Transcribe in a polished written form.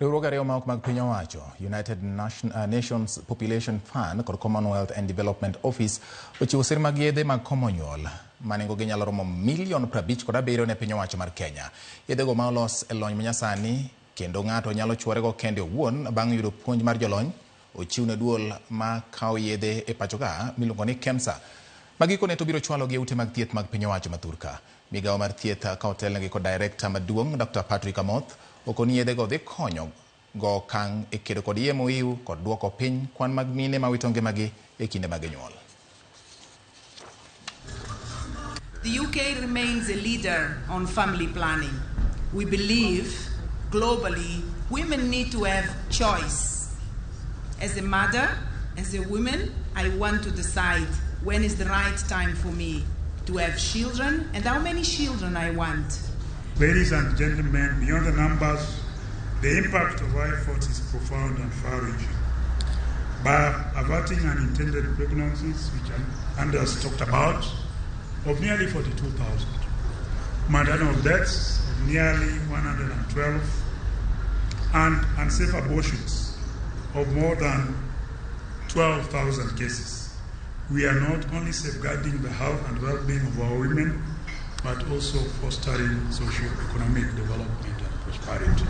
Riwruoge ariyo ma ok mag piny owacho, United Nations Population Fund kod Commonwealth and Development Office ochiwo sir mag yedhe mag komo nyuol ma nengogi nyalo romo milion 57 ne piny owacho mar Kenya. Yedhego ma olos e lony manyasani kendo ng'ato nyalo chuorego kende owuon bang' yudo puonj mar jolony ochiw ne duol ma kawo yedhe e pachoka miluongo ni KEMSA. Ma gikone to biro chwalogi e ute mag thieth mag piny owacho ma thurka. Migawo mar thieth ka otelnegi kod Director maduong' Dr. Patrick Amoth okoni yedhego dhi konyo go okang' e kedo kod iye mohiu kod duoko piny kwan mag mine ma wito ngimagi e kinde mag nyuol. The UK remains a leader on family planning. We believe globally women need to have choice. As a mother, as a woman, I want to decide when is the right time for me to have children and how many children I want. Ladies and gentlemen, beyond the numbers, the impact of our efforts is profound and far-reaching. By averting unintended pregnancies, which Anders talked about, of nearly 42,000, maternal deaths of nearly 112, and unsafe abortions of more than 12,000 cases. We are not only safeguarding the health and well-being of our women, but also fostering socio-economic development and prosperity.